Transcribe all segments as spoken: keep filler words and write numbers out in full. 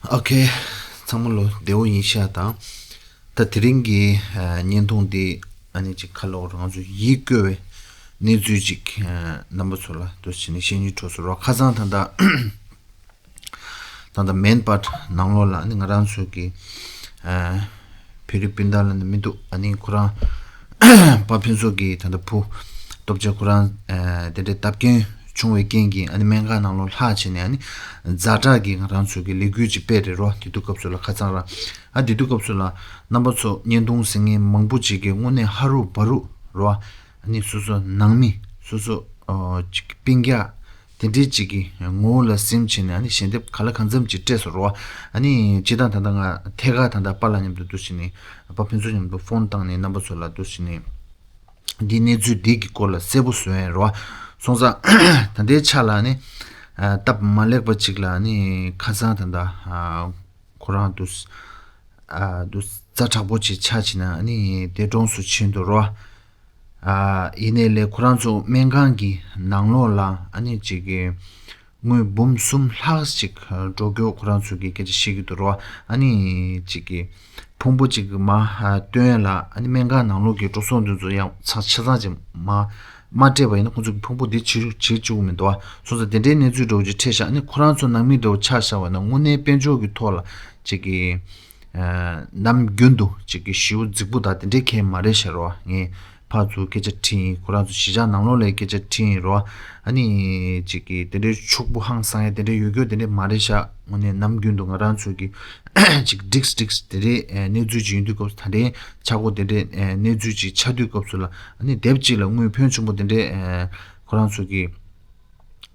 ཨོ་ཁེ། ཚང་མ་ལོ་བདེ་བོ་ཡིན་ཤག་དང་། ད་དེ་རིང་གི་ཨ་བརྙན་ཐུང་འདི་ཨ་ནི་ཅིག་ཁ་ལོ་རང་ཚོ་ཡིད་སྐྱོ་བའི་གནས་ཚུལ་ཅིག་ཨ་རྣམ་པ་ཚོ་ལ་འདུག་སེ་ནི་བཤད་སྙིང་བྲོ་སོང་རོ། ཁ་སང་ད་ལྟ་ད་ལྟ་མེན་པར་ནང་ལོགས་ལ་ཨ་ནི་ང་རང་ཚོ་གི་ཨ་བོད་རིགས་སྤུན་ཟླ་ལ་ནི་མི་འདུག་ཨ་ནི་ཁོ་རང་པ་ཕུན་ཚོགས་ཀྱི་ད་ལྟ་བུ་སྟོབས་ཆེ་ཁོ་རང་ཨ་དེ་འདྲའི་བརྡབ་སྐྱོན་བྱུང་བའི་རྐྱེན་གྱིས་ཨ་ནི་སྨན་ཁང་ནང་ལོགས་ལྷག་བྱས་ནས་ཨ་ནི་ཛ་དྲག་གི་ང་རང་ཚོ་གི་ལས་འགུལ་ཅིག་སྤེལ་རེད་རོ། དེ་དུས་སྐབས་སུ་ལ་ཁ་སང་ར་ཨ་དེ་དུས་སྐབས་སུ་ལ་རྣམ་པ་ཚོ་བརྙན་ཐུང་གཟིགས་མཁན་མང་པོ་ཅིག་གིས་དངོས་གནས་ཧ་རུ་བ་རུ་རོ། ཨ་ནི་སོ་སོ་ནང་མི་སོ་སོ་ཨོ་ཅིག་སྤུན་ཀྱག་དེ་འདྲའི་ཅིག་གི་ངོ་བོ་ལ་སིམ་བྱས་ནས་ཨ་ནི་ཞལ་འདེབས་ག་ལ་གང་འཚམ་ཅིག་སྤྲད་སོང་རོ། ཨ་ནི་སྤྱིར་བཏང་ད་ལྟ་ང་ཐད་ཀར་ད་ལྟ་པཱ་ལགས་མཉམ་དུ་འདུག་སེ་ནི་པ་ཕུན་ཚོགས་མཉམ་དུ་ཕོན་བཏང་ནས་རྣམ་པ་ཚོ་ལ་འདུག་སེ་ནི་འདི་གནས་ཚུལ་འདི་གི་སྐོར་ལ་གསལ་པོ་བཟོ་ཡ་རོ། སོང་ཙང་ད་ལྟའི་ཆ་ལ་ནི་ཨ་སྟབས་མ་ལེགས་པ་ཅིག་ལ་ནི་ཁ་སང་ད་ལྟ་ཨ་ཁོ་རང་འདུག་སེ་ཨ་འདུག་སེ་ཛ་དྲག་པོ་ཅིག་ཆགས་བྱས་ནས་ཨ་ནི་འདས་གྲོངས་སུ་ཕྱིན་འདུག་རོ། ཨ་ཡིན་ནའི་ལས་ཁོ་རང་ཚོ་སྨན་ཁང་གི་ནང་ལོགས་ལ་ཨ་ནི་ཅིག་གི་དངུལ་འབུམ་གསུམ་ལྷག་ཅིག་འགྲོ་རྒྱུ་ཁོ་རང་ཚོ་གི་སྐད་ཆ་བཤད་ཀྱི་འདུག་རོ། ཨ་ནི་ཅིག་གི་ཕུང་པོ་ཅིག་མ་སྟོན་ཡ་ལ་ཨ་ནི་སྨན་ཁང་ནང་ལོགས་ཀྱི་འགྲོ་སོང་དེ་ཚོ་ཡང་ཆ་ཆ་ཚང་ཅིག་མ་མ་སྤྲད་པ་ཡིན་ན་ཁོ་ཚོ་གི་ཕུང་པོ་འདི་བྱེད་བྱེད་བཅུག་གི་མི་འདུག་ཨ། སོང་ཙང་དེ་འདྲའི་གནས་ཚུལ་འདྲ་བོ་ཅིག་འཕྲད་ཤག་ཨ་ནི་ཁོ་རང་ཚོ་ནང་མི་འདྲ་བོ་ཆགས་ཤག་བ་ན་དངོས་གནས་དཔལ་འབྱོར་གྱི་ཐོག་ལ་ཅིག་གི་ཨ་ནམ་རྒྱུན་དུ་ཅིག་གི་ཞེ་པོ་རྫིག་པོ་དང་དེ་འདྲའི་གང་ཡང་མ་རེད་ཤག་རོ། ངས་ཕར་ཚུར་སྐད་ཆ་དྲིས་ཡིན། ཁོ་རང་ཚོ་གཞིས་ཆགས་ནང་ལོགས་ལ་སྐད་ཆ་དྲིས་ཡིན་རོ། ཨ་ནི་ཅིག་གི་དེ་འདྲའི་ཕྱུག་པོ་ཧང་སང་ཡ་དེ་འདྲའི་ཡོད་རྒྱུ་དེ་འདྲའི་མ་རེད་ཤག་དངོས་གནས་ནམ་རྒྱུན་དུ་ང་རང་ཚོ་གི་ཅིག་འགྲིགས་འགྲིགས་དེ་འདྲའི་ཨ་གནས་ཚུལ་ཅིག་ཡིན་དུས་སྐབས་སུ་ད་ལྟའི་ཆག་སྒོ་དེ་འདྲའི་ཨ་གནས་ཚུལ་ཅིག་ཆགས་དུས་སྐབས་སུ་ལ་ཨ་ནི་དེབ་ཅིག་ལ་དངུལ་ཕོན་ཆེན་པོ་དེ་འདྲའི་ཨ་ཁོ་རང་ཚོ་གི་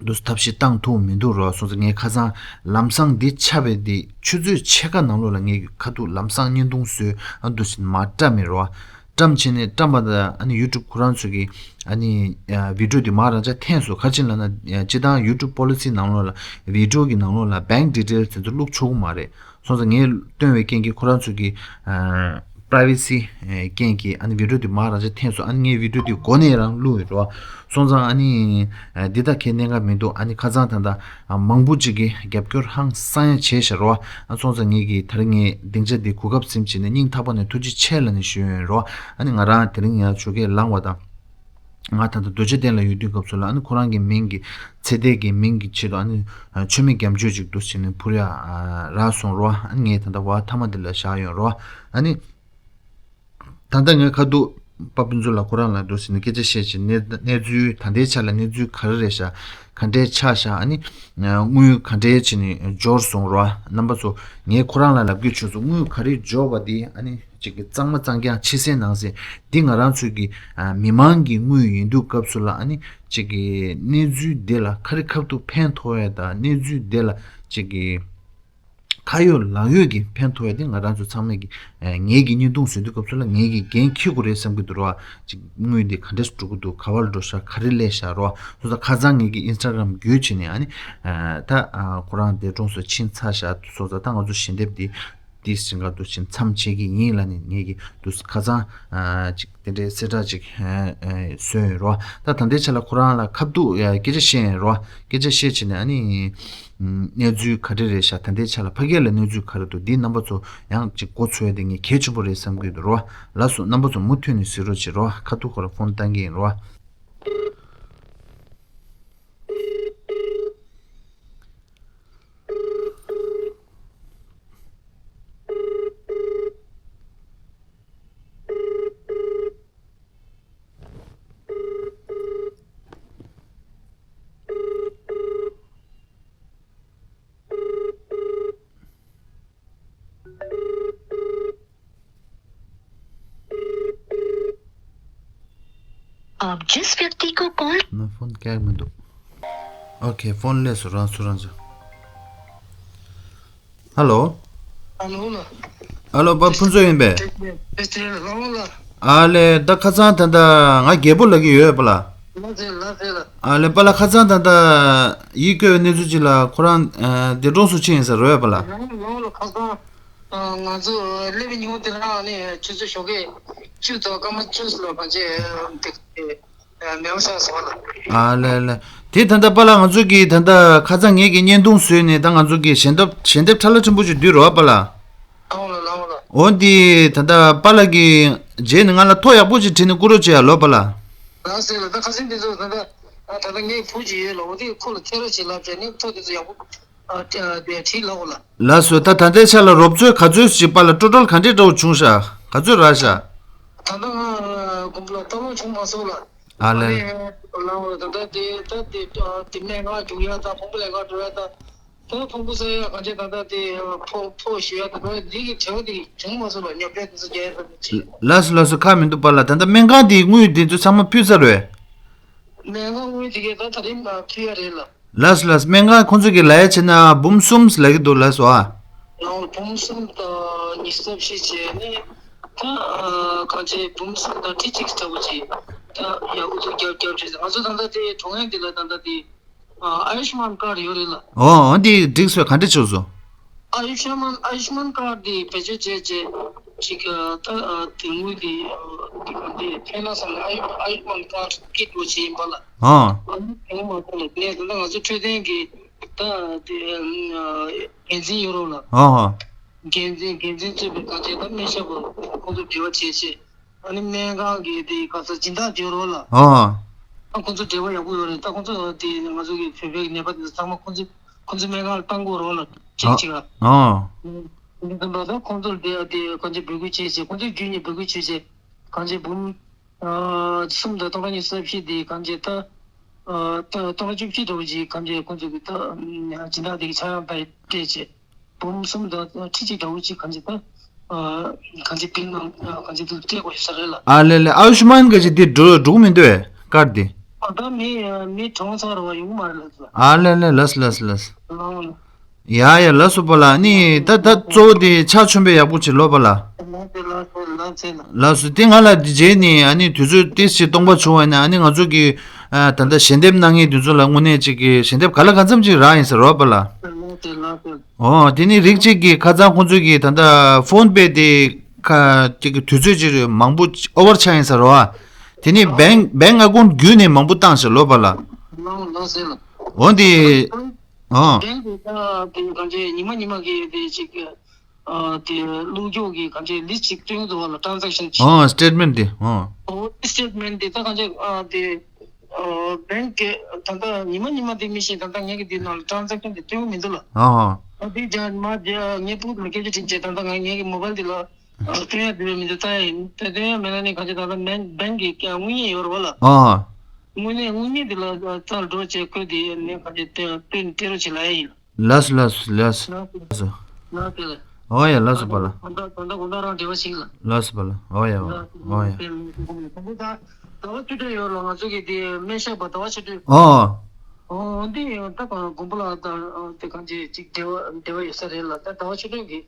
འདུག་ཐབས་ཤེས་བཏང་ཐུབ་མི་འདུག་རོ། སོང་ཙང་ངས་ཁ་སང་ལམ་སང་འདི་ཆགས་པའི་འདི་ཆུ་ཚོད་ཕྱེད་ཀ་ནང་ལོགས་ལ་ངས་ཁ་ཐུག་ལམ་སང་བརྙན་ཐུང་བཟོས་ཨ་འདུག་སེ་མར་བཀྲམ་མེད་རོ། བཀྲམ་བྱས་ནས་བཀྲམ་པ་དང་ཨ་ནི་ཡུ་ཊུབ་ཁོ་རང་ཚོ་གིས་ཨ་ནི་ཨ་བི་ཌིའོ་འདི་མར་རང་འཇགས་འཐེན་སོང་། ག་རེ་བྱས་ལབ་ན་ཨ་སྤྱིར་བཏང་ཡུ་ཊུབ་པོ་ལི་སི་ནང་ལོགས་ལ་བི་ཌིའོ་གི་ནང་ལོགས་ལ་bank details་དེ་ཚོ་བླུག་ཆོག་གི་མ་རེད། སོང་ཙང་ངས་བཏོན་པའི་རྐྱེན་གྱིས་ཁོ་རང་ཚོ་གི་ཨ་པ་རའི་ཝེ་སི་རྐྱེན་གྱིས་ཨ་ནི་བི་ཌིའོ་འདི་མར་རང་འཇགས་འཐེན་སོང་། ཨ་ནི་ངས་བི་ཌིའོ་འདི་མགོ་ནས་རང་བླུགས་ཡོད་རོ། སོང་ཙང་ཨ་ནི་ཨ་འདི་ད་ཁའི་གནད་འགག་མི་འདུག་ཨ་ནི་ཁ་སང་ད་ལྟ་ཨ་མང་པོ་ཅིག་གིས་རྒྱབ་སྐྱོར་ཧང་སང་ཡ་བྱས་ཤག་རོ། ཨ་སོང་ཙང་ངས་ཀྱིས་ད་རིང་ངས་སྡིངས་ཆ་འདི་གོ་སྐབས་ཟིན་བྱས་ནས་སྙིང་ཐག་པ་ནས་ཐུགས་རྗེ་ཆེ་ལབ་ནས་ཞུས་ཡོད་རོ། ཨ་ནི་ང་རང་དེ་རིང་ཡར་ཇོ་ཁའི་ལངས་པ་དང་། ང་ད་ལྟ་རྡོ་རྗེ་གདན་ལ་ཡོད་དུས་སྐབས་སུ་ལ་ཨ་ནི་ཁོ་རང་གི་མིང་གི་ཚེ་འདས་ཀྱི་མིང་གི་ཆེད་དུ་ཨ་ནི་མཆོད་མེ་རྒྱན་མཆོད་ཅིག་འདུག་སེ་ནི་ཕུལ་ཡ་རག་སོང་རོ། ཨ་ནི་ངས་ད་ལྟ་བར་མཐའ་མ་འདི་ལ་བཞག་ཡོད་རོ། ཨ་ནི་ད་ལྟ་ངས་ཁ་ཐུག་པ་ཕུན་ཚོགས་ལ་ཁོ་རང་ལ་འདུག་སེ་ནི་སྐད་ཆ་བཤད་ཅིང་གནས་གནས་ཚུལ་ད་ལྟའི་ཆ་ལ་གནས་ཚུལ་ག་རེ་རེད་ཤག་ག་འདྲའི་ཆགས་ཤག་ཨ་ནི་དངུལ་ག་འདྲའི་བྱས་ནས་འབྱོར་སོང་རོ། རྣམ་པ་ཚོ་ངས་ཁོ་རང་ལ་ལབ་ཀྱི་བྱུང་སོང་། དངུལ་ག་རེ་འབྱོར་བ་འདི་ཨ་ནི་ཅིག་གི་གཙང་མ་གཙང་རྐྱང་ཕྱི་གསལ་ནང་གསལ་འདི་ང་རང་ཚོའི་གི་ཨ་མི་མང་གི་དངུལ་ཡིན་དུས་སྐབས་སུ་ལ་ཨ་ནི་ཅིག་གི་གནས་ཚུལ་འདི་ལ་ག་རེ་ཁ་ཐུག་ཕན་ཐོགས་ཡ་དང་གནས་ཚུལ་འདི་ལ་ཅིག་གི་ཁ་ཡོད་ལག་ཡོད་ཀྱི་ཕན་ཐོགས་ཡ་འདི་ང་རང་ཚོ་ཚང་མས་ཀྱི་ཨ་ངེད་ཀྱི་བརྙན་ཐུང་བཟོ་དུས་སྐབས་སུ་ལ་ངེད་ཀྱི་འགན་འཁྱེར་དགོས་རེད་བསམ་གྱི་འདུག་རོ། ཅིག་དངུལ་འདི་ག་འདྲས་འགྲོ་གི་འདུག་ག་བར་འགྲོ་ཤག་ག་རེ་སླེབས་ཤག་རོ། སོང་ཙང་ཁ་སང་ངེད་ཀྱི་ཨིན་སི་ཊ་གྷ་རམ་བརྒྱུད་བྱས་ནས་ཨ་ནི་ཨ་ད་ཨ་ཁོ་རང་འདས་གྲོངས་སུ་ཕྱིན་ཚར་ཤག་སོང་ཙང་ད་ང་ཚོ་ཞལ་འདེབས་འདི་དེ་ཞིང་ཁ་དུ་ཕྱིན་མཚམས་བཅད་ཀྱི་ཡིན་ལབ་ནས་ངེད་ཀྱི་དུ་ཁ་སང་ཨ་ཅིག་དེ་འདྲའི་གསལ་བསྒྲགས་ཅིག་ཨ་ཨ་བཟོས་ཡོད་རོ། ད་ད་ལྟའི་ཆ་ལ་ཁོ་རང་ལ་ཁ་ཐུག་ཨ་སྐད་ཆ་བཤད་ཡོད་རོ། སྐད་ཆ་བཤད་བྱས་ནས་ཨ་ནི་ཨ་གནས་ཚུལ་ག་རེ་རེད་ཤག་ད་ལྟའི་ཆ་ལ་ཕ་གི་ལ་གནས་ཚུལ་ག་རེ་འདུག་འདི་རྣམ་པ་ཚོ་ཡང་ཅིག་གོ་ཚོད་དེ་ངས་གལ་ཆེན་པོ་རེད་བསམ་གྱི་འདུག་རོ། ལགས་སོ། རྣམ་པ་ཚོ་མུ་མཐུད་ནས་གཟིགས་རོགས་བྱེད་རོ། ཁ་ཐུག་ཁོ་ར་ཕོན་བཏང་གི་ཡིན་རོ། आप जिस व्यक्ति को कॉल ན་ཕོན་བཀག་མི་འདུག་ཨོ་ཁེ། ཕོན་སླེབས་སོང་། རང་ཚུར་རང་བྱ། ཧ་ལོ། ཨ་ལོ་ལ། ཨ་ལོ། པ་ཕུན་ཚོགས་ཡིན་པས། ཨ་ལེ། ད་ཁ་སང་ད་ལྟ་ང་རྒྱལ་པོ་ལབ་ཀྱི་ཡོད་པ་ལ། ཨ་ལེ། པ་ལ་ཁ་སང་ད་ལྟ་ཡིད་སྐྱོ་བའི་གནས་ཚུལ་ཅིག་ལ་ཁོ་རང་འདས་གྲོངས་སུ་ཕྱིན་ཡིན་ས་རེད་པ་ལ། ང་ཚོ་སླེབས་པའི་ཉིན་མོ་དེ་རང་ནས་ཆུ་ཚོད་ཞོགས་ཀས་བཅུ་དང་སྐར་མ་བཅུ་ལ་ཕན་ཆད་དེ། མེའོ་ཤ་སོང་ལ། ཨ་ལེ་ལེ། དེ་ད་ལྟ་པཱ་ལགས་ང་ཚོ་གི་ད་ལྟ་ཁ་སང་ངེད་ཀྱི་བརྙན་ཐུང་བཟོས་ནས་ད་ང་ཚོ་གི་ཞལ་འདེབས་ཞལ་འདེབས་ཁྲ་ལ་ཆེན་པོ་ཅིག་བསྡུས་རོགས་པཱ་ལགས། ལའོ་ལ་ལའོ་ལ། འོ་འདི་ད་ལྟ་པཱ་ལགས་ཀྱི་རྗེས་ནས་ང་ལ་ཐོ་ཡག་པོ་ཅིག་བྲིས་ནས་བསྐུར་རོགས་བྱེད་ཡ་ལོ་པཱ་ལགས། ལགས་སེ་ལ་ད་ཁ་སང་འདི་ཚོ་ད་ལྟ་ད་ལྟ་ངའི་བུ་ཅིག་ཡོད་ལ་འོ་དེ་ཁོ་ལ་ཁྱེར་རོགས་བྱེད་ལ་བྱས་ནས་ཐོ་དེ་ཚོ་ཡག་པོ་བྲིས་ལའོ་ལ། ལགས་སོ། ད་ད་ལྟའི་ཆ་ལ་རོབ་ཚོད་ག་ཚོད་ཅིག་པཱ་ལགས་ཊོ་ཊལ་ག་འདྲས་འདྲ་བོ་བྱུང་ཤག་ག་ཚོད་རག་ཤག་ད་ལྟ་ང་དགོན་པ་ལ་ལྟ་ལོག་བྱུང་མ་སོང་ལ། ཨ་ལེ། ལའོ་ལ་ད་ལྟ་དེ་ད་དེ་དེ་ནས་ང་འགྲོ་ཡ་ད་ཕུང་པོ་ལས་ང་འགྲོ་ཡ་ད། ད་ཕུང་པོ་ཟ་ཡ་གང་བྱས་ད་ལྟ་དེ་ཕོ་ཕོ་ཞུ་ཡ་ད་ད་འདི་གི་བྱ་བ་དེ་བྱུང་མ་སོང་ལ་ཉོ་སྤྲད་དེ་ཚོ་རྒྱག་ཡ་ད་ཅི། ལགས་སོ་ལགས་སོ། ཁག་མི་འདུག་པཱ་ལགས། ད་ལྟ་སྨན་ཁང་དེའི་དངུལ་དེ་ཚོ་ཚང་མ་ཕུལ་ཚར་བས། སྨན་ཁང་དངུལ་དེ་གས་ད་ད་རིང་ཕུལ་ཡ་རེད་ལ། ལགས་སོ་ལགས་སོ། སྨན་ཁང་ཁོང་ཚོ་གི་ལབ་ཡ་བྱས་ན་འབུམ་གསུམ་ལབ་ཀྱི་འདུག་ལགས་སོ་ཨ། ལའོ་འབུམ་གསུམ་དང་ཉི་ཤུ་རྩ་བཞི་བྱས་ནས་ད་གང་བྱས་འབུམ་གསུམ་དང་ཁྲི་གཅིག་ལྟ་བུ་བྱས་ད་ཡག་པོ་ཚོ་རྒྱབ་རྒྱབ་བྱས་ང་ཚོ་ད་ལྟ་དེ་གྲོང་ཡང་འདི་ལ་ད་ལྟ་དེ། ཨ་ཨ་ཡུཤ་མཱན་ཀར་ཡོད་རེད་ལ། ཨོ་ཨོ་འདི་འགྲིག་སོང་ག་འདྲ་བྱུང་སོང་། ཨ་ཡུཤ་མཱན་ཨ་ཡུཤ་མཱན་ཀར་འདི་བེད་སྤྱོད་བྱས་བྱས་ཅིག་ད་དེ་དངུལ་འདི་འདི་ཕན་ན་བསམ་ནས་ཨ་ཡུ་ཨ་ཡུཤ་མཱན་ཀར་ཀིཊ་བོ་བྱས་ཡིན་པ་ལ། ཨོ་ཨ་ནི་དེ་མ་གཏོགས་ལ་ངས་ད་ལྟ་ང་ཚོ་འཕྲོད་བསྟེན་གྱི་ད་དེ་འགན་འཛིན་ཡོད་རེད་ལ། ཨོ་ཨོ། འགན་འཛིན་འགན་འཛིན་གཙོས་པའི་གང་བྱས་ད་སྨན་ཞབས་པ་ཁོང་ཚོ་འབྲེལ་བ་བྱས་བྱས། ཨ་ནི་སྨན་ཁང་གི་དེ་ག་ས་སྦྱིན་བདག་དེ་རོ་ལ། ཨ། ཨ་ཁོང་ཚོ་འབྲེལ་བ་ཡག་པོ་ཡོད་རེད་ད་ཁོང་ཚོ་དེ་ང་ཚོ་གི་བོད་པའི་ནད་པ་དེ་ཚོ་ཚང་མ་ཁོང་ཚོ་ཁོང་ཚོ་སྨན་ཁང་ལ་བཏང་དགོས་རོ་ལ་ཅིག་ཨ། ཅིག་ཨ། ཨ། འདི་ཚོ་ད་ཁོང་ཚོ་དེ་དེ་གང་ཅི་འབོད་སྐུལ་བྱས་བྱས་ཁོང་ཚོ་བརྒྱུད་ནས་འབོད་སྐུལ་བྱས་བྱས་གང་ཅི་འབུམ་ཨ་གསུམ་དང་སྟོང་ཕྲག་ཉི་ཤུ་རྩ་བཞི་དེ་གང་ཅི་ད་ཨ་ད་སྟོང་ཕྲག་བཅུ་བཞི་འདྲ་བོ་ཅིག་གང་ཅི་ཁོང་ཚོ་གི་ད་སྦྱིན་བདག་དེ་གི་ཆག་ཡང་ད་སྤྲད་བྱས། འབུམ་གསུམ་དང་ཁྲི་གཅིག་འདྲ་བོ་ཅིག་གང་ཅི་ད། གང་ཅི་པིན་ནང་གང་ཅི་དུ་སྤྲད་དགོས་ས་རེད་ལ། ཨ་ལེ་ལེ། ཨ་ཡུཤ་མཱན་ག་ཅི་དེ་འགྲོ་འགྲོ་གི་མི་འདུག་ཨེ་ཀར་དེ། ཨ་ད་མི་མི་གྲོངས་ཚར་བ་ཡོང་མ་རེད་ལ། ཨ་ལེ་ལེ། ལགས་ལགས་ལགས། ལགས། ཡ་ཡ་ལགས་སོ་པཱ་ལགས། ཨ་ནི་ད་ད་གཙོ་བོ་དེ་ཕྱག་མཆོད་པ་ཡག་པོ་བྱེད་ལོ་པཱ་ལགས། ལགས་ལགས་ལགས་ལགས། ལགས་སོ། དེ་ང་ལ་དེ་རྗེས་ནས་ཨ་ནི་དུས་ཚོད་ཏོག་ཙམ་སྟོང་པ་བྱུང་བ་ཡིན་ན་ཨ་ནི་ང་ཚོ་གི་ཨ་ད་ལྟ་ཞལ་འདེབས་གནང་མཁན་དེ་ཚོ་ལ་དངོས་གནས་ཅིག་གི་ཞལ་འདེབས་ག་ལ་གང་འཚམ་ཅིག་རག་ཡིན་ཟེར་རོ་པཱ་ལགས། ལགས་ལགས་ལགས། ཨོ་དེ་ནི་རིགས་གཅིག་གིས་ཁ་སང་ཁོང་ཚོས་ཀྱིས་ད་ལྟ་ཕོན་པེ་དེ་ཁ་ཅིག་གི་དུས་ཚོད་ཅིག་མང་པོ་ཨོ་ཝར་ཆགས་ཡིན་ཟེར་རོ། དེ་ནི་བེང་བེང་ཨ་ཀོན་བརྒྱུད་ནས་མང་པོ་བཏང་ཟེར་ལོ་པཱ་ལགས། ལགས་ལགས་ཟེར་ལ། འོ་འདི། ཨོ། བེང་གི་ད་དེ་གང་ཅི་ཉི་མ་ཉི་མ་གི་དེ་ཅིག་ཨ་དེ་ལུགས་སྐྱོག་གི་གང་ཅི་ལིས་ཅིག་སྟོན་འདུག་བ་ལ་ཊ་རན་ཟེག་ཤན་ཅིག་ཨོ་སི་ཊེཊ་མེན་ཊི་དེ་ཨོ། ཨོ་སི་ཊེཊ་མེན་ཊི་དེ་ད་གང་ཅི་ཨ་དེ། ཨོ་བེང་གི་ད་ལྟ་ཉི་མ་ཉི་མ་དེ་མི་ཤེས་ད་ལྟ་ངེད་ཀྱི་དེ་ནང་ལ་ཊ་རན་ཟེག་ཤན་དེ་སྟོན་གྱི་མི་འདུག་ལ། ཨོ། ཨ་དེ་ཇ་མ་ཇ་ངའི་སྤུ་གུ་དང་སྐད་ཆ་དྲིས་བྱས་ད་ལྟ་ང་ངེད་ཀྱི་མོ་བལ་དེ་ལ་ཨ་སྟོན་ཡ་དེ་མི་འདུག་ད་ཡིན་ད་སྟོན་ཡ་མེད་ན་ནི་གང་ཅི་ད་ལྟ་མེན་བེང་གི་དངུལ་གཉིས་ཡོད་རེད་བ་ལ། ཨོ། དངུལ་གཉིས་དངུལ་གཉིས་དེ་ལ་རྩར་འགྲོ་བྱས་ཁོས་དེ་ནས་གང་ཅི་སྟོན་སྟོན་སྟེར་རོགས་བྱེད་ལ་ཡ་ཡིན། ལགས་སོ་ལགས་སོ་ལགས་སོ། ལགས་སོ། ལགས་སོ། ཨོ་ཡ་ལགས་སོ་པཱ་ལགས། ད་ལྟ་ད་ལྟ་དགོང་དག་རང་འབྲེལ་བ་ཞིག་ལ། ལགས་སོ་པཱ་ལགས། ཨོ་ཡ་ཨོ་ཡ་ཨོ་ཡ། ད་ཟླ་བ་ཆུ་སྤྲུལ་ཡོད་ལ་ང་ཚོ་གི་དེ་སྨན་ཞབས་པ་ཟླ་བ་ཆུ་སྤྲུལ། ཨོ། ཨོ་འདི་ད་ག་དགོན་པ་ལ་ད་དེ་གང་ཅི་ཅིག་འབྲེལ་བ་འབྲེལ་བ་ཡོད་ས་རེད་ལ་ད་ཟླ་བ་ཆུ་སྤྲུལ་གི་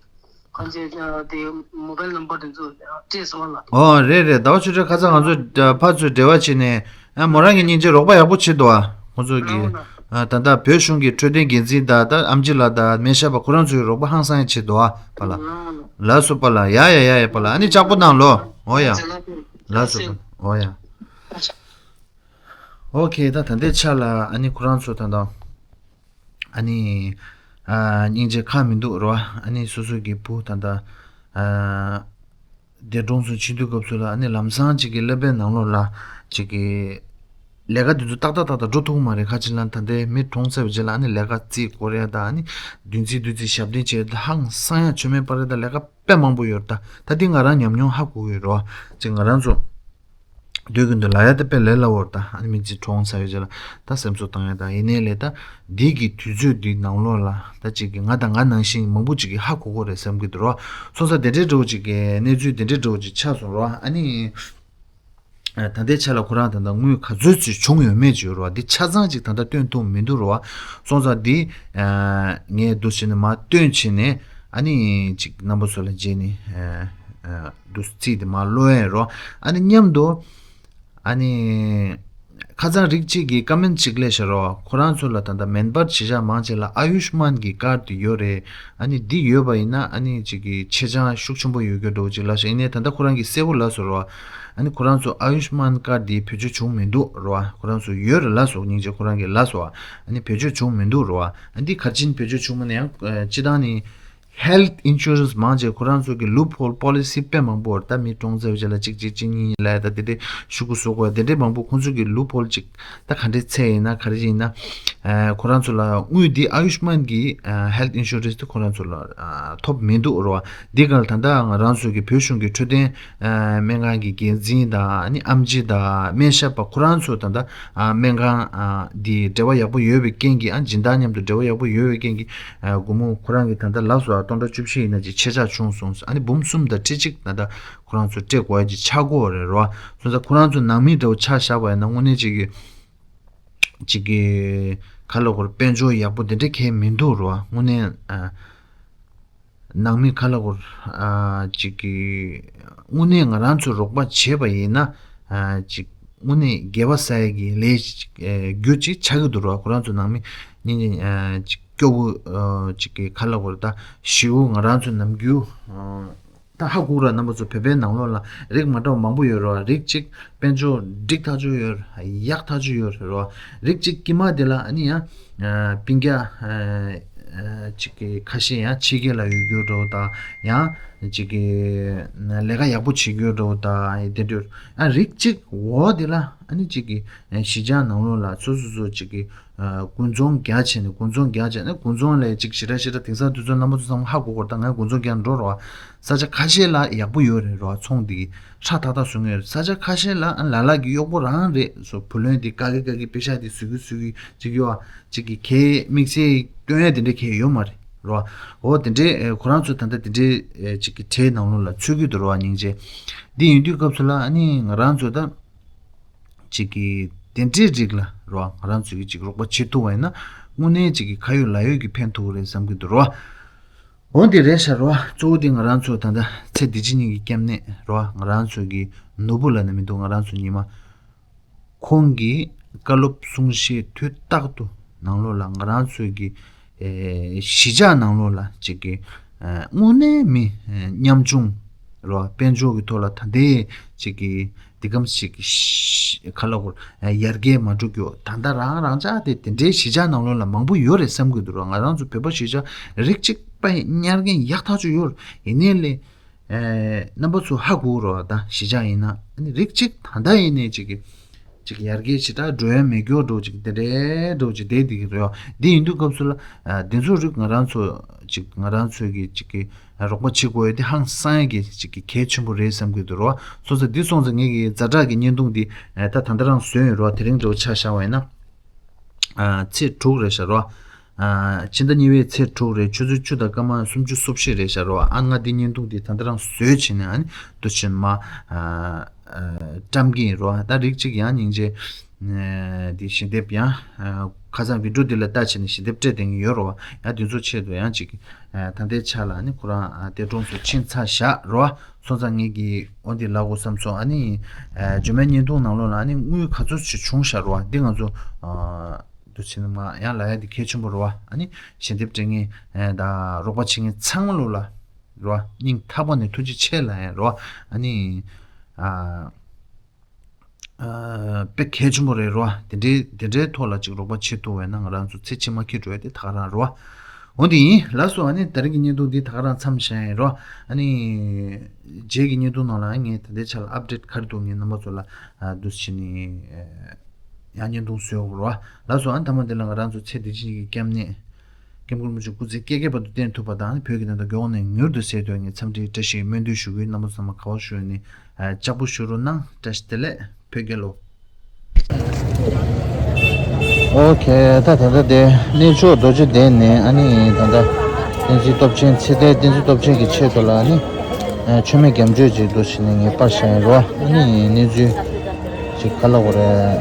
གང་ཅི་དེ་མོ་བལ་ནམ་བར་དེ་ཚོ་སྤྲད་སོང་ལ། ཨོ་རེད་རེད། ཟླ་བ་ཆུ་སྤྲུལ་ཁ་སང་ང་ཚོ་ཕར་ཚུར་འབྲེལ་བ་བྱས་ནས། ཨ་མོ་རང་གི་སྙིང་རྗེ་རོགས་པ་ཡག་པོ་བྱེད་འདུག་ཨ། ཁོང་ཚོ་གི་ཨ་ད་ལྟ་བོད་གཞུང་གི་འཕྲོད་བསྟེན་འགན་འཛིན་དང་ད་ཨམ་ཆི་ལགས་དང་སྨན་ཞབས་པ་ཁོ་རང་ཚོའི་རོགས་པ་ཧང་སང་ཡང་བྱེད་འདུག་ཨ་པཱ་ལགས། ལགས་སོ་པཱ་ལགས། ཡ་ཡ་ཡ་ཡ་པཱ་ལགས། ཨ་ནི་ལྕགས་པོ་གནང་ལོ། འོ་ཡ། ལགས་སོ་པཱ་ལགས། འོ་ཡ། ཨོ་ཁེ། ད་ད་ལྟའི་ཆ་ལ་ཨ་ནི་ཁོ་རང་ཚོ་ད་ལྟ་ཨ་ནི་ཨ་སྙིང་རྗེ་ཁག་མི་འདུག་རོ། ཨ་ནི་སོ་སོ་གི་བུ་ད་ལྟ་ཨ། འདས་གྲོངས་སུ་ཕྱིན་དུས་སྐབས་སུ་ལ་ཨ་ནི་ལམ་སང་ཅིག་གི་ཀླད་པའི་ནང་ལོགས་ལ་ཅིག་གི་ལས་ཀ་འདི་ཚོ་ཏག་ཏག་ཏག་ཏག་འགྲོ་ཐུབ་ཀྱི་མ་རེད། ཁ་ཅིག་ལ་ད་ལྟའི་མི་གྲོངས་ཚར་བའི་རྗེས་ལ་ཨ་ནི་ལས་ཀ་རྩིས་སྐོར་ཡ་ད་ཨ་ནི་བདུན་ཚིགས་བདུན་ཚིགས་ཞབས་བརྟན་བྱས་ད་ཧང་སང་ཡ་ཆོ་མེད་པ་རེད། ད་ལས་ཀ་དཔེ་མང་པོ་ཡོད་རེད། ད་ད་འདི་ང་རང་ཉམས་མྱོང་ཧ་གོ་གི་ཡོད་རེད་བ། ཅིག་ང་རང་ཚོ་སྡོད་ཀྱི་འདུག་ལ་ཡ་ད་དཔེ་ལས་སླ་བོ་རེད། ད་ཨ་ནི་མི་ཚེ་གྲོངས་ཚར་བའི་རྗེས་ལ་ད་སེམས་གསོ་བཏང་ཡ་ད་ཡིན་ནའི་ལས་ད། འདི་གི་དུས་ཚོད་འདི་ནང་ལོགས་ལ་ད་ཅིག་གི་ང་དང་ང་ནང་བཞིན་མང་པོ་ཅིག་གི་ཧ་གོ་གོ་རེད་བསམ་གི་འདུག་རོ། སོང་ཙང་དེ་འདྲའི་འདྲ་བོ་ཅིག་གི་གནས་ཚུལ་དེ་འདྲའི་འདྲ་བོ་ཅིག་ཆགས་སོང་རོ། ཨ་ནི་ད་ལྟའི་ཆ་ལ་ཁོ་རང་ད་ལྟ་དངུལ་ག་ཚོད་ཅིག་བྱུང་ཡོད་མེད་ཅིག་ཡོད་རོ། འདི་ཆ་ཚང་ཅིག་ད་ལྟ་སྟོན་ཐུབ་མི་འདུག་རོ། སོང་ཙང་འདི་ངས་འདུག་བྱས་ནས་མར་སྟོན་བྱས་ནས་ཨ་ནི་ཅིག་རྣམ་པ་ཚོ་ལ་རྗེས་ནས་འདུག་རྩིས་དེ་མར་ཀློག་ཡ་རོ། ཨ་ནི་མཉམ་དུ། ཨ་ནི། ཁ་སང་རིགས་གཅིག་གིས་ཀ་མེན་ཊི་གཅིག་སླེབས་ཤག་རོ། ཁོ་རང་ཚོ་ལ་ད་ལྟ་མེ་འབར་གཞིས་ཆགས་མང་ཆེ་ལ་ཨ་ཡུཤ་མཱན་གྱི་ཀར་དེ་ཡོད་རེད། ཨ་ནི་འདི་ཡོད་པ་ཡིན་ན་ཨ་ནི་ཅིག་གི་ཆེ་ཆུང་ཤུགས་ཆེན་པོ་ཡོད་རྒྱུ་འདྲ་བོ་ཅིག་ལབ་ཤག་ཡིན་ནའི་ད་ལྟ་ཁོ་རང་གིས་གསལ་པོ་ལབ་སོང་རོ། ཨ་ནི་ཁོ་རང་ཚོ་ཨ་ཡུཤ་མཱན་ཀར་འདི་བེད་སྤྱོད་བྱུང་མི་འདུག་རོ། ཁོ་རང་ཚོ་ཡོད་རེད་ལབ་སོང་། སྙིང་རྗེ་ཁོ་རང་གིས་ལབ་སོང་། ཨ་ནི་བེད་སྤྱོད་བྱུང་མི་འདུག་རོ། ཨ་འདི་ག་རེ་བྱས་ནས་བེད་སྤྱོད་བྱུང་མིན་ན་ཡང་སྤྱི་བཏང་ནས། Health insurance མང་ཆེ་ཁོ་རང་ཚོ་གི་ལུབ་ཧོལ་པོ་ལི་སི་དཔེ་མང་པོ་ད་མི་གྲོངས་ཚར་བའི་རྗེས་ལ་གཅིག་གཅིག་གཅིག་གཉིས་གཉིས་ལ་ད་དེ་འདྲའི་ཤོག་གུ་བཟོ་དགོས་དེ་འདྲའི་མང་པོ་ཁོང་ཚོ་གི་ལུབ་ཧོལ་ཅིག་ད་ག་འདྲའི་ཚད་ཡིན་ན་ག་རེ་ཡིན་ན། ཨ་ཁོ་རང་ཚོ་ལ་དངུལ་འདི་ཨ་ཡུཤ་མཱན་གི་ཨ་health insurance དེ་ཁོ་རང་ཚོ་ལ་ཨ་ཐོབ་མི་འདུག་རོ། འདི་ག་ལ་ད་ལྟ་ང་རང་ཚོ་གི་བོད་གཞུང་གི་འཕྲོད་བསྟེན་ཨ་སྨན་ཁང་གི་འགན་འཛིན་དང་ཨ་ནི་ཨེམ་ཆི་དང་སྨན་ཞབས་པ་ཁོ་རང་ཚོ་ད་ལྟ་ཨ་སྨན་ཁང་ཨ་འདི་འབྲེལ་བ་ཡག་པོ་ཡོད་པའི་རྐྱེན་གྱིས་ཨ་སྦྱིན་བདག་མཉམ་དུ་འབྲེལ་བ་ཡག་པོ་ཡོད་པའི་རྐྱེན་གྱིས། ཨ་སྒོར་མོ་ཁོ་རང་གིས་ད་ལྟ་ལབ་སོང་ཨ་སྟོང་ཕྲག་བཅུ་བཞི་ཡིན་ན་ཅིག་ཆེ་ཆག་བྱུང་སོང་ཟེར། ཨ་ནི་འབུམ་གསུམ་དང་ཁྲི་གཅིག་ད་ལྟ་ཁོ་རང་ཚོ་སྤྲད་དགོས་ཡ་ཅིག་ཆགས་ཀྱི་ཡོད་རེད་རོ། སོང་ཙང་ཁོ་རང་ཚོ་ནང་མི་འདྲ་བོ་ཆ་བཞག་པ་ཡིན་ན་དངོས་གནས་ཅིག་གི་ཅིག་གི་ག་ལ་གོ་རེད། དཔལ་འབྱོར་ཡག་པོ་དེ་འདྲ་གང་ཡང་མི་འདུག་རོ། དངོས་གནས་ཨ་ནང་མི་ག་ལ་གོ་རེད། ཨ་ཅིག་གི་དངོས་གནས་ང་རང་ཚོས་རོགས་པ་བྱས་པ་ཡིན་ན་ཨ་ཅིག་དངོས་གནས་དགེ་བ་བསགས་ཡ་གི་ལས་ཅིག་ཨ་རྒྱུ་ཅིག་ཆགས་ཀྱི་འདུག་རོ། ཁོ་རང་ཚོ་ནང་མི་གཉིས་གཉིས་ཨ་ཅིག་སྐྱོ་བོ་ཨ་ཅིག་གི་ག་ལ་གོ་རེད། ད་ཞེ་པོ་ང་རང་ཚོ་ནམ་རྒྱུན་ཨ་ད་ཧ་གོ་ར། རྣམ་པ་ཚོ་བོད་པའི་ནང་ལོགས་ལ་རིགས་མ་འདྲ་བ་མང་པོ་ཡོད་རེད་བ། རིགས་གཅིག་དཔལ་འབྱོར་འགྲིག་ཐག་ཆོད་ཡོད་རེད། ཡག་ཐག་ཆོད་ཡོད་རེད་བ། རིགས་གཅིག་དཀྱིལ་མ་དེ་ལ་ཨ་ནི་ཡང་ཨ་སྤུན་ཀྱག་ཨ་ཨ་ཅིག་གི་ཁ་ཤས་ཡང་ཕྱི་རྒྱལ་ལ་ཡོད་རྒྱུ་འདྲ་བོ་དང་ཡང་ཅིག་གི་ལས་ཀ་ཡག་པོ་བྱེད་རྒྱུ་འདྲ་བོ་དང་དེ་འདྲ། ཨ་རིགས་གཅིག་འོག་དེ་ལ་ཨ་ནི་ཅིག་གི་གཞིས་ཆགས་ནང་ལོགས་ལ་སོ་སོ་སོ་ཅིག་གི་ཨ་དགུན་ཚོང་རྒྱག་བྱས་ནས་དགུན་ཚོང་རྒྱག་བྱས་ནས་དགུན་ཚོང་ལས་ཅིག་ཞེ་དྲག་ཞེ་དྲག་དེང་སང་དུས་ཚོད་རྣམ་པ་ཚོ་ཚང་མ་ཧ་གོ་གོ། ད་ང་དགུན་ཚོང་རྒྱག་འགྲོ་རོགས། ས་ཆ་ཁ་ཤས་ལ་ཡག་པོ་ཡོད་རེད་རོགས། ཚོང་འདི་ཧྲ་ཐག་ཐག་བཟོ་མཁན་ཡོད་རེད། ས་ཆ་ཁ་ཤས་ལ་ཨ་ལ་ལ་གི་གཡོག་པོ་རང་རེད། སོ་བུ་ལོན་འདི་བཀག་གི་བཀག་གི་པེ་ཤག་འདི་བཟོ་གི་བཟོ་གི་ཅིག་ཡོད་ཨ། ཅིག་གི་གའི་དམིགས་བསལ་སྟོན་ཡ་དེ་འདྲ་གའི་ཡོད་མ་རེད་རོགས། འོ་དེ་འདྲའི་ཨེ་ཁོ་རང་ཚོ་ད་ལྟ་དེ་འདྲའི་ཨེ་ཅིག་གི་གྲས་ནང་ལོགས་ལ་ཚུད་ཀྱི་འདུག་རོགས། སྙིང་རྗེ། འདི་ཡིན་དུས་སྐབས་སུ་ལ་ཨ་ནི་ང་རང་ཚོ་ད། ཅིག་གི་དེ་འདྲའི་རིགས་ལ་རོ། ང་རང་ཚོས་ཀྱི་ཅིག་རོགས་པ་བྱེད་ཐུབ་པ་ཡིན་ན་དངོས་གནས་ཅིག་གི་ཁ་ཡོད་ལག་ཡོད་ཀྱི་ཕན་ཐོགས་རེད་བསམ་གྱི་འདུག་རོ། འོ་འདི་རེད་ཤག་རོ། གཙོ་བོ་དེ་ང་རང་ཚོ་ད་ལྟ་ཚེ་འདི་ཕྱི་གཉིས་ཀྱི་སྐྱབས་གནས་རོ། ང་རང་ཚོ་གི་ནོར་བུ་ལབ་ན་མི་འདུག་ང་རང་ཚོ་ཉི་མ་ཁོང་གི་བཀའ་སློབ་གསུང་བཤད་དུས་རྟག་ཏུ་ནང་ལོགས་ལ་ང་རང་ཚོ་གི་ཨེ་གཞིས་ཆགས་ནང་ལོགས་ལ་ཅིག་གི་ཨེ་དངོས་གནས་མི་ཨེ་ཉམ་ཆུང་རོ། དཔལ་འབྱོར་གྱི་ཐོག་ལ་ད་ལྟའི་ཅིག་གི་འདི་གམ་ཞིག་གི་ཤ་ཁ་ལ་གོ་ཨེ་ཡར་རྒྱས་མ་འགྲོ་རྒྱུ་ད་ལྟ་རང་རང་ཅག་དེ་དེ་འདྲའི་གཞིས་ཆགས་ནང་ལོགས་ལ་མང་པོ་ཡོད་རེད་བསམ་གྱི་འདུག་རོ། ང་རང་ཚོ་བོད་པ་གཞིས་ཆགས་རིགས་གཅིག་པ་ཡིན་ཉར་མཁན་ཡག་ཐག་ཆོད་ཡོད་རེད། ཡིན་ནའི་ལས། ཨེ་རྣམ་པ་ཚོ་ཧ་གོ་རོགས། ད་གཞིས་ཆགས་ཡིན་ན་ཨ་ནི་རིགས་གཅིག་ད་ལྟ་ཡིན་ནའི་ཅིག་གི་ཅིག་ཡར་རྒྱས་ཞེ་དྲག་འགྲོ་ཡ་མེད་རྒྱུ་འདྲ་བོ་ཅིག་དེ་འདྲའི་འདྲ་བོ་ཅིག་བསྡད་བསྡད་ཀྱི་རེད། འདི་ཡིན་དུས་སྐབས་སུ་ལ་ཨ་འདི་ཚོ་རིགས་ང་རང་ཚོ་ཅིག་ང་རང་ཚོའི་གི་ཅིག་གི་རོགས་པ་བྱེད་དགོས་ཡ་དེ་ཧང་སང་ཡ་གི་ཅིག་གི་གལ་ཆེན་པོ་རེད་བསམ་གྱི་འདུག་རོ། སོང་ཙང་འདི་སོང་ཙང་ངེད་ཀྱི་ཛ་དྲག་གི་བརྙན་ཐུང་འདི་ཨ་ད་ད་ལྟ་རང་བཟོས་ཡོད་རོ། དེ་རིང་འདྲ་བོ་ཆ་བཞག་པ་ཡིན་ན། ཨ་ཚེས་དྲུག་རེད་ཤག་རོ། ཨ་ཕྱི་ཟླ་གཉིས་པའི་ཚེས་དྲུག་རེད། ཆུ་ཚོད་བཅུ་དང་སྐར་མ་སུམ་ཅུ་སོ་བཞི་རེད་ཤག་རོ། ཨ་ང་འདི་བརྙན་ཐུང་འདི་ད་ལྟ་རང་བཟོས་བྱས་ནས་ཨ་ནི་འདུག་བྱས་ནས་མ་ཨ་ཨ་བཀྲམ་གྱི་ཡིན་རོ། ད་རིགས་གཅིག་ཡང་སྙིང་རྗེ་ཨ་འདི་ཞལ་འདེབས་ཡང་ཨ་ཁ་སང་བི་ཌིའོ་འདི་ལ་ལྟ་བྱས་ནས་ཞལ་འདེབས་སྤྲད་བསྡད་མཁན་ཡོད་རོ། ཡང་འདི་ཚོ་ཆེད་དུ་ཡང་ཅིག་ཨ་ད་ལྟའི་ཆ་ལ་ཨ་ནི་ཁོ་རང་ཨ་འདས་གྲོངས་སུ་ཕྱིན་ཚར་ཤག་རོ། སོང་ཙང་ངེད་ཀྱིས་འོ་འདི་ལབ་དགོས་བསམ་སོང་། ཨ་ནི་ཨ་རྗེས་མའི་བརྙན་ཐུང་ནང་ལོགས་ལ་ཨ་ནི་དངུལ་ག་ཚོད་ཅིག་བྱུང་ཤག་རོ། འདི་ང་ཚོ་ཨ་འདུག་བྱས་ནས་མ་ཡང་ལབ་ཡ་འདི་གལ་ཆེན་པོ་རེད་བ། ཨ་ནི་ཞལ་འདེབས་སྤྲད་མཁན་ཨེ་ད་རོགས་པ་བྱེད་མཁན་ཚང་མ་ལོ་ལ་རེད་བ། སྙིང་ཐག་པ་ནས་ཐུགས་རྗེ་ཆེ་ལབ་ཡ་རེད་བ། ཨ་ནི་ཨ་ཨ་དཔེ་གལ་ཆེན་པོ་རེད་རེད་བ། དེ་འདྲའི་དེ་འདྲའི་ཐོག་ལ་ཅིག་རོགས་པ་བྱེད་ཐུབ་པ་ཡིན་ན་ང་རང་ཚོ་ཚེ་ཕྱི་མ་འཁྱེར་འགྲོ་ཡ་དེ་ད་ག་རང་རེད་བ། འོ་འདི་ཡིན། ལགས་སོ། ཨ་ནི་ད་རིང་གི་བརྙན་ཐུང་འདི་ད་ག་རང་མཚམས་བཞག་ཡིན་རོ། ཨ་ནི་རྗེས་ཀྱི་བརྙན་ཐུང་ནང་ལ་ངས་ད་ལྟའི་ཆ་ལ་ཨབ་ཌེཊ་ག་རེ་འདུག་ངས་རྣམ་པ་ཚོ་ལ་ཨ་འདུག་སེ་བྱས་ནས་ཨ་ཡང་བརྙན་ཐུང་བཟོས་ཡོང་རོ། ལགས་སོ། ཨ་ནི་མཐའ་མ་འདི་ལ་ང་རང་ཚོ་ཚེ་འདི་ཕྱི་གི་སྐྱབས་གནས་ཀེམ་ཀུར་མུ་ཆུ་སྐུ་ཚེ་བསྐལ་བརྒྱའི་བར་དུ་བརྟན་ཐུབ་པ་དང་། བོད་ཀྱི་གནས་སྟངས་མགྱོགས་ནས་མྱུར་དུ་སེལ་ཐུབ་ངས་འཚམས་འདྲིའི་བཀྲ་ཤིས་སྨོན་འདུན་ཞུ་གི་ཡོད། རྣམ་པ་ཚང་མ་ག་པར་བཞུགས་ནས་ཨ་ལྕགས་པོ་བཞུ་རོགས་གནང་། བཀྲ་ཤིས་བདེ་ལེགས། བོད་རྒྱལ་ལོ། ཨོ་ཁེ། ད་ད་ལྟ་དེ་གནས་མཆོག་རྡོ་རྗེ་གདན་ནས་ཨ་ནི་ད་ལྟ་བསྟན་འཛིན་སྟོབས་ཆེན་ཚེ་བརྟན་བསྟན་འཛིན་སྟོབས་ཆེན་གྱི་ཆེད་དུ་ལ་ཨ་ནི་མཆོད་མེ་རྒྱ་མཆོད་ཅིག་འདུག་བྱས་ནས་ངས་སྤར་བཞག་ཡིན་རོ། ཨ་ནི་གནས་ཚུལ་ཅིག་ག་ལ་གོ་རེད།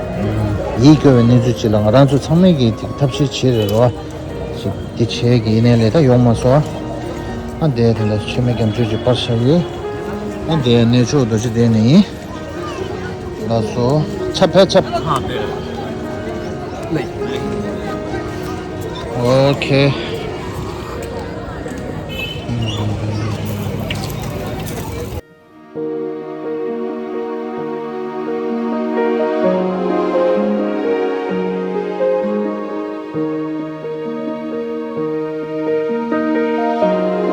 ཡིད་སྐྱོ་བའི་གནས་ཚུལ་ཅིག་ལ་ང་རང་ཚོ་ཚང་མས་ཀྱི་ཐབས་ཤེས་བྱེད་རེད་རོ། ཅིག་འདི་བྱས་ཀྱི་ཡིན་ནའི་ལས་ད་ཡོང་མ་སོང་། ཨ་དེ་དེ་འདྲ་མཆོད་མེ་རྒྱ་མཆོད་ཅིག་སྤར་བཞག་ཡོད། ཨ་དེ་གནས་མཆོག་རྡོ་རྗེ་གདན་ནས་ཡིན། ལགས་སོ། ཆབ་ཕེ་ཆབ། ཨོ་ཁེ།